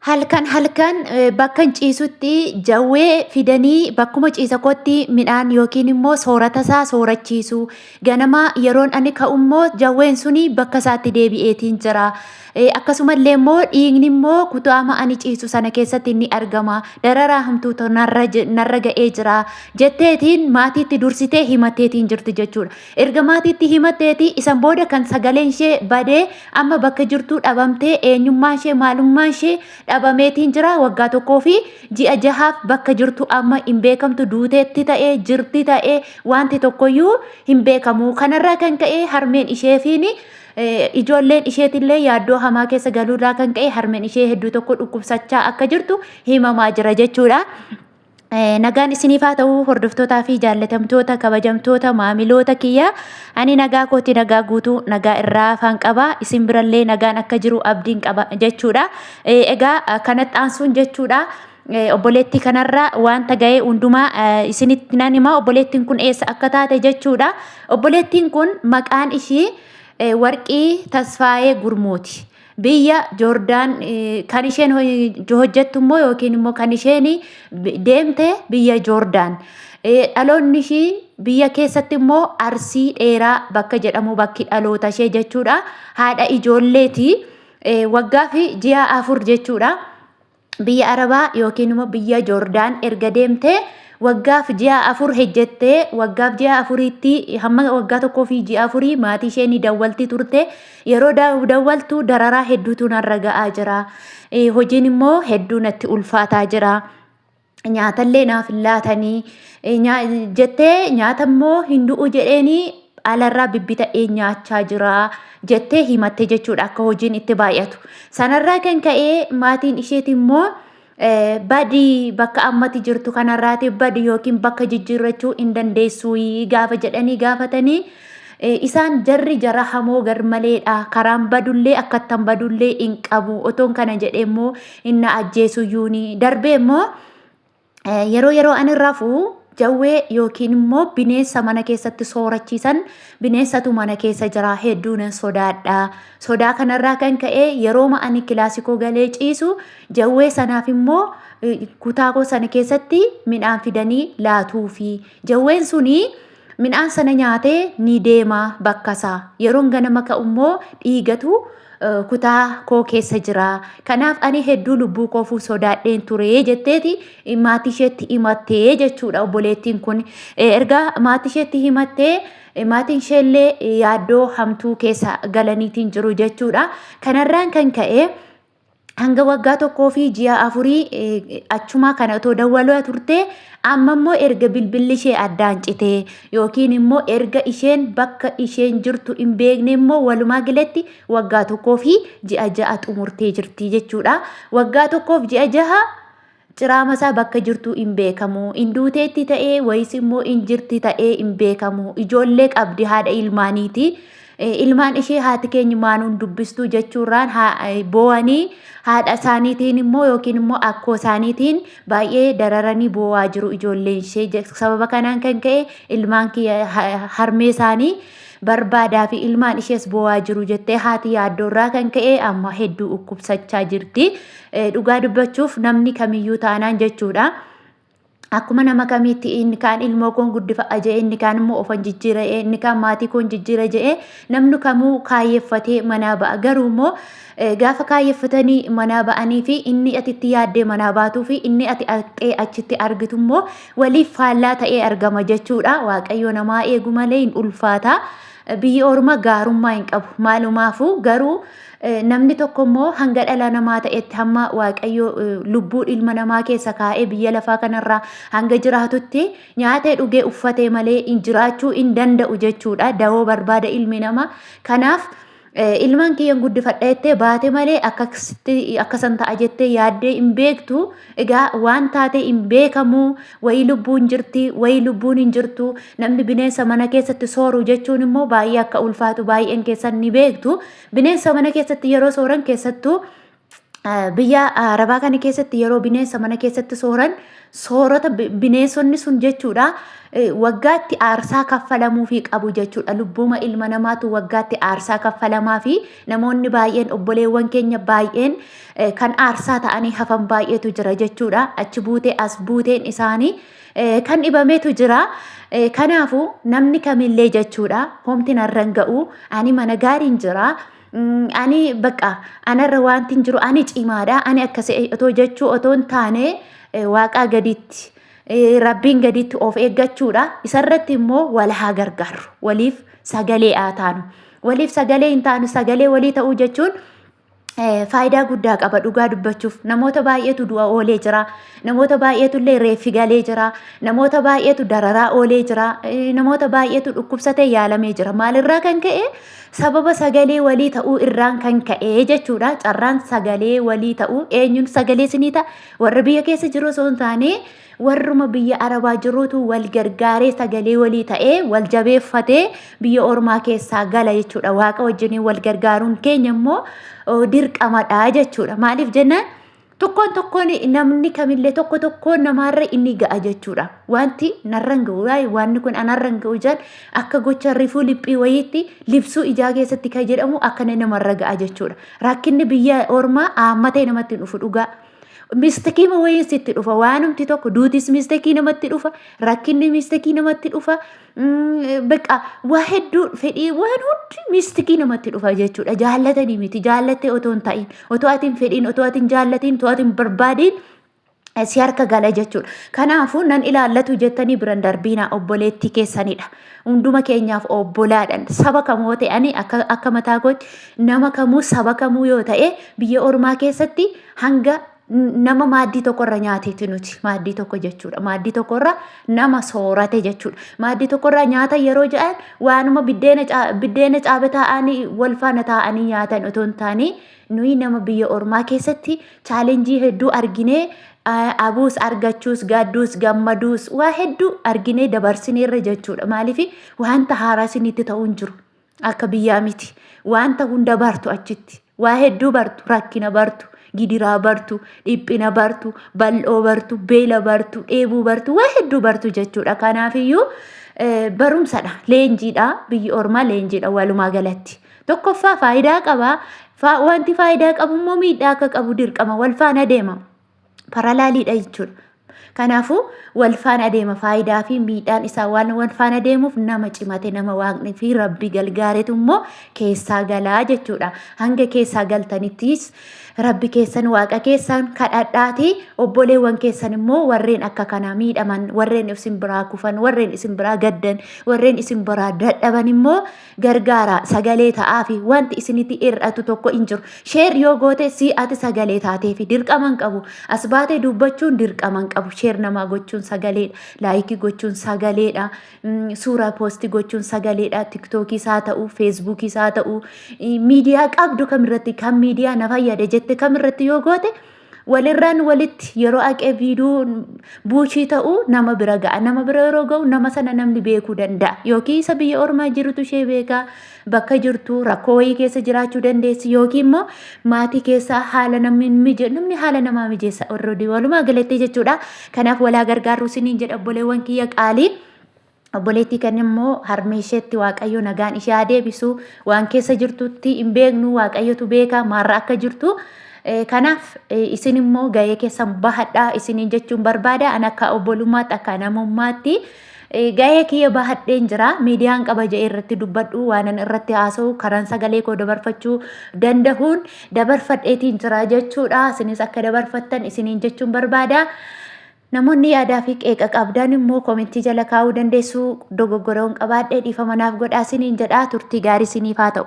Halkan halkan bakkan ciisutti jawwee fidanii bakkuma ciisa kootti midhaan yookiin immoo soorata isaa soorachiisu. Ganama yeroon ani ka'u immoo jawween suni bakka isaatti deebi'eetiin jira. Akkasumallee immoo dhiigni immoo kutaama ani ciisu sana keessatti ni argama. Dararaa hamtuutu narra narra ga'ee jira jetteetiin maatiitti dursitee himatteetiin jirti jechuudha. Erga maatiitti himatteeti isan booda kan sagaleen ishee badee amma bakka jirtuu dhabamtee eenyummaan ishee maalummaan ishee dhabameetiin jira waggaa tokkoo fi ji'a jahaaf bakka jirtu amma hin beekamtu duuteetti ta'ee jirti ta'ee wanti tokkoyyuu hin beekamu. Kanarraa kan ka'e harmeen isheefiin ijoolleen isheetillee yaaddoo hamaa keessa galuurraa kan ka'e harmeen ishee hedduu tokko dhukkubsachaa akka jirtu himamaa jira jechuudha. Nagaan isiniif haa ta'u hordoftootaa fi jaallatamtoota kabajamtoota maamiloota kiyya ani nagaa kooti nagaa guutuu nagaa irraa afaan qaba isin birallee nagaan akka jiru abdiin qaba jechuudha. Egaa kanatti aansuun jechuudha. Obboleettii kanarra wanta ga'e hundumaa isinitti nan hima obboleettiin kun eessa akka taate jechuudha. Obboleettiin kun maqaan ishii Warqii Tasfaayee Gurmuuti. Biyya Joordaan kan isheen hojjettu immoo yookiin immoo kan isheen deemte biyya Joordaan. Dhaloonni ishii biyya keessatti immoo Arsii dheeraa bakka jedhamu bakki dhaloota ishee jechuudha. Haadha ijoolleeti. Waggaa fi ji'a 4 jechuudha. Biyya Arabaa yookiin immoo biyya Joordaan erga deemtee waggaaf ji'a 4 hejjettee waggaaf ji'a afuriitti hamma waggaa tokkoo fi ji'a afurii maatii ishee ni dawwalti turte. Yeroo dawwaltu dararaa hedduutu narra ga'aa jira. Hojiin immoo hedduu natti ulfaataa jira. Nyaatallee naaf hin laatanii jettee nyaata immoo hin du'u jedheenii alarraa bibbita'ee nyaachaa jira jettee himatte jechuudha akka hojiin itti baay'atu. Sanarraa kan ka'e maatiin isheeti immoo badi bakka ammati jirtu kanarraati badi yookiin bakka jijjiirrachuu hin dandeessu gaafa jedhanii gaafatanii isaan jarri jara hamoo garmaleedha karaan badullee akkattan badullee hin qabu otoon kana jedhee immoo inna ajjeesuyyuuni darbee immoo yeroo yeroo ani rafu jawwee yookiin immoo bineensa mana keessatti soorachiisan bineensatu mana keessa jira hedduu nan sodaadha. Sodaa kanarraa kan ka'e yerooma ani kilaasikoo galee ciisu jawwee sanaaf immoo kutaa koo sana keessatti midhaan fidanii laatuufi. Jawween suni midhaan sana nyaatee ni deema bakkasaa. Yeroon ganama ka'u immoo dhiigatu kutaa koo keessa jira. Kanaaf ani hedduu lubbuu koofuu sodaadheen ture jetteeti maatii isheetti himattee jechuudha obboleettiin kun. Erga maatii isheetti himattee maatiin isheellee yaaddoo hamtuu keessa galaniitiin jiru jechuudha. Kanarraan kan ka'e hanga waggaa tokkoo fi ji'a afurii achumaa kana otoo dawwalaa turte amma immoo erga bilbilli ishee addaan citee yookiin immoo erga isheen bakka isheen jirtu hin beekne immoo walumaa galatti waggaa tokkoo fi ji'a 6 xumurtee jirti jechuudha. Waggaa tokkoof ji'a 6 ciraama isaa bakka jirtu hin beekamu. In duuteetti ta'ee wayis immoo in jirti ta'ee hin beekamu. Ijoollee qabdi haadha ilmaaniiti. Ilmaan ishee haati keenya maanuun dubbistuu jechuurraan boo'anii haadha isaaniitiin immoo yookiin immoo akkoo isaaniitiin baay'ee dararanii boo'aa jiru ijoolleen ishee. Sababa kanaan kan ka'e ilmaan harmee isaanii barbaadaa fi ilmaan ishees boo'aa jiru jettee haati yaaddoorraa kan ka'e amma hedduu dhukkubsachaa jirti. Dhugaa dubbachuuf namni kamiyyuu taanaan jechuudha. Akkuma nama kamiitti inni kaan ilmoo koon guddifadha jedhee inni kaan immoo ofan jijjiira jedhee inni kaan maatii koon jijjiira jedhee namni kamuu kaayyeffatee manaa ba'a. Garuu immoo gaafa kaayyeffatanii manaa ba'anii fi inni ati itti yaaddee manaa baatuu fi inni ati dhaqxee achitti argitu immoo waliif faallaa ta'ee argama jechuudha. Waaqayyo namaa eegu malee hin ulfaata. Biyyi orma gaarummaa hin qabu. Maalumaafuu garuu namni tokko immoo hanga dhala namaa ta'etti hamma Waaqayyo lubbuu ilma namaa keessa kaa'ee biyya lafaa kanarraa hanga jiraatutti nyaatee dhugee uffatee malee hin jiraachuu hin danda'u jechuudha. Dawoo barbaada ilmi namaa. Kanaaf ilmaan kiyyan guddifadha jettee baate malee akkasitti akkasan ta'a jettee yaaddee hin beektu. Egaa waan taate hin beekamu. Wayii lubbuun jirti, wayii lubbuun hin jirtu. Namni bineensa mana keessatti sooru jechuun immoo baay'ee akka ulfaatu baay'een keessan ni beektu. Bineensa mana keessatti yeroo sooran keessattuu Biyya Arabaa kana keessatti yeroo bineensa mana keessatti sooran soorata bineensonni sun jechuudha waggaatti aarsaa kaffalamuufii qabu jechuudha. Lubbuma ilma namaatu waggaatti aarsaa kaffalamaa fi namoonni baay'een obboleewwan keenya baay'een kan aarsaa ta'anii hafan baay'eetu jira jechuudha. Achi buutee as buuteen isaanii kan dhibameetu jira. Kanaafuu namni kamillee jechuudha homti narra hin ga'u ani mana gaariin jira. Ani bakka anarra wanti hin jiru ani cimaadha ani akkasii otoo jechuu otoo hin taane waaqaa gaditti rabbiin gaditti of eeggachuudha. Isarratti immoo wal haa gargaarru waliif sagalee haa taanu. Waliif sagalee hin taanu sagalee walii ta'uu jechuun faayidaa guddaa qaba dhugaa dubbachuuf. Namoota baay'eetu du'a oolee jira. Namoota baay'eetu illee reeffi galee jira. Namoota baay'eetu dararaa oolee jira. Namoota baay'eetu dhukkubsatee yaalamee jira. Maalirraa kan ka'e? Sababa sagalee walii ta'uu irraan kan ka'e jechuudha. Carraan sagalee walii ta'uu eenyuun sagalee isinii ta'a? Warra biyya keessa jiru osoo hin taane warruma biyya Arabaa jirutu wal gargaaree sagalee walii ta'ee wal jabeeffatee biyya ormaa keessaa gala jechuudha. Waaqa wajjiniin wal gargaaruun keenya immoo dirqamadha jechuudha. Maaliif jennaan tokkoon tokkoon namni kamillee tokko tokkoon namaarra inni ga'a jechuudha. Wanti narra hin ga'u wanni kun anarra hin ga'u jedhan akka gocha rifuu liphii wayiitti libsuu ijaa keessatti kan jedhamu akkana namarra ga'a jechuudha. Rakkinni biyya ormaa haammatee namatti hin dhufu dhugaa. Mistekiima wayiin sitti dhufa waanumti tokko duutis mistekii namatti dhufa rakkinni mistekii namatti dhufa Bakka waa hedduu fedhii waan hundi mistikii namatti dhufa jechuudha. Jaallatanii miti jaallattee otoo hin ta'in otoo ati hin fedhiin otoo ati hin jaallatiin otoo ati hin barbaadiin si harka gala jechuudha. Kanaafuu nan ilaallatu jettanii biran darbiinaa obboleettii keessanidha. Hunduma keenyaaf obbolaadhan saba kamoo ta'anii akka akka mataa kootti nama kamuu saba kamuu yoo ta'e biyya ormaa keessatti hanga nama maaddii tokkorra nyaateeti nuti maaddii tokko jechuudha maaddii tokkorra nama soorate jechuudha maaddii tokkorra nyaata yeroo jedhan waanuma biddeena biddeena caabe taa'anii wal faana taa'anii nyaatan otoo hin taane nuyi nama biyya ormaa keessatti chaalenjii hedduu arginee abuus argachuus gadduus gammaduus waa hedduu arginee dabarsineerra jechuudha maaliif wanta haaraa isinitti ta'uu hin jiru Akka biyyaa miti. Wanta hunda bartu achitti. Waa hedduu bartu. Rakkina bartu. Gidiraa bartu. Dhiphina bartu. Bal'oo bartu. Beela bartu. Dheebuu bartu. Waa hedduu bartu jechuudha. Kanaafiyyuu barumsadha. Leenjiidha. Biyyi ormaa leenjiidha walumaa galatti. Tokkoffaa faayidaa qaba. Wanti faayidaa qabu immoo miidhaa akka qabu dirqama. Wal faana deema. Paralaaliidha jechuudha. Kanaafuu wal faana adeema faayidaa fi miidhaan isaa waan wal faana deemuuf nama cimate nama waaqni fi rabbi galgaaretu immoo keessaa galaa jechuudha. Hanga keessaa galtanittis rabbi keessan waaqa keessan kadhadhaati obboleewwan keessan immoo warreen akka kanaa miidhaman warreen isin biraa kufan warreen isin biraa gaddan warreen isin biraa dadhaban immoo gargaaraa sagalee ta'aafi wanti isinitti hir'atu tokko hin jiru. Sheer yoo goote si ati sagalee taateefi dirqama hin qabu. As baatee dubbachuun dirqama hin qabu. Sheer namaa gochuun sagaleedha. Laayikii gochuun sagaleedha. Suuraa poostii gochuun sagaleedha. Tiktookiis haa ta'u, feesbuukiis haa ta'u, miidiyaa qabdu kamirratti kan miidiyaa na fayyada jette kamirratti yoo goote walirraan walitti yeroo aqee viidiyoo buushii ta'u nama bira ga'a. Nama bira yeroo ga'u nama sana namni beekuu danda'a. Yookiin isa biyya ormaa jirutu ishee beeka. Bakka jirtu rakkoo wayii keessa jiraachuu dandeessi. Yookiin immoo maatii keessa haala namni mije namni haala namaa mijeessa already walumaa galatti jechuudha. Kanaaf walaa gargaarru isiniin jedha obboleewwan kiyya qaalii. Obboleettii kan immoo harmee isheetti Waaqayyo nagaan ishee haa deebisu. Waan keessa jirtutti hin beeknu Waaqayyotu beeka maarra akka jirtu. Kanaaf isin immoo gahee keessan bahadhaa isiniin jechuun barbaada. An akka obbolummaatti akka namummaatti gahee kiyya bahadheen jira. Miidiyaan qaba jedhee irratti dubbadhu waanan irratti haasa'u karaan sagalee koo dabarfachuu dandahuun dabarfadheetiin jira jechuudha. Isinis akka dabarfattan isiniin jechuun barbaada. Namoonni yaadaa fi qeeqa qabdan immoo komentii jala kaa'uu dandeessu. Dogoggora yoon qabaadhe dhiifama naaf godhaa isiniin jedha. Turtii gaarii isiniif haa ta'u.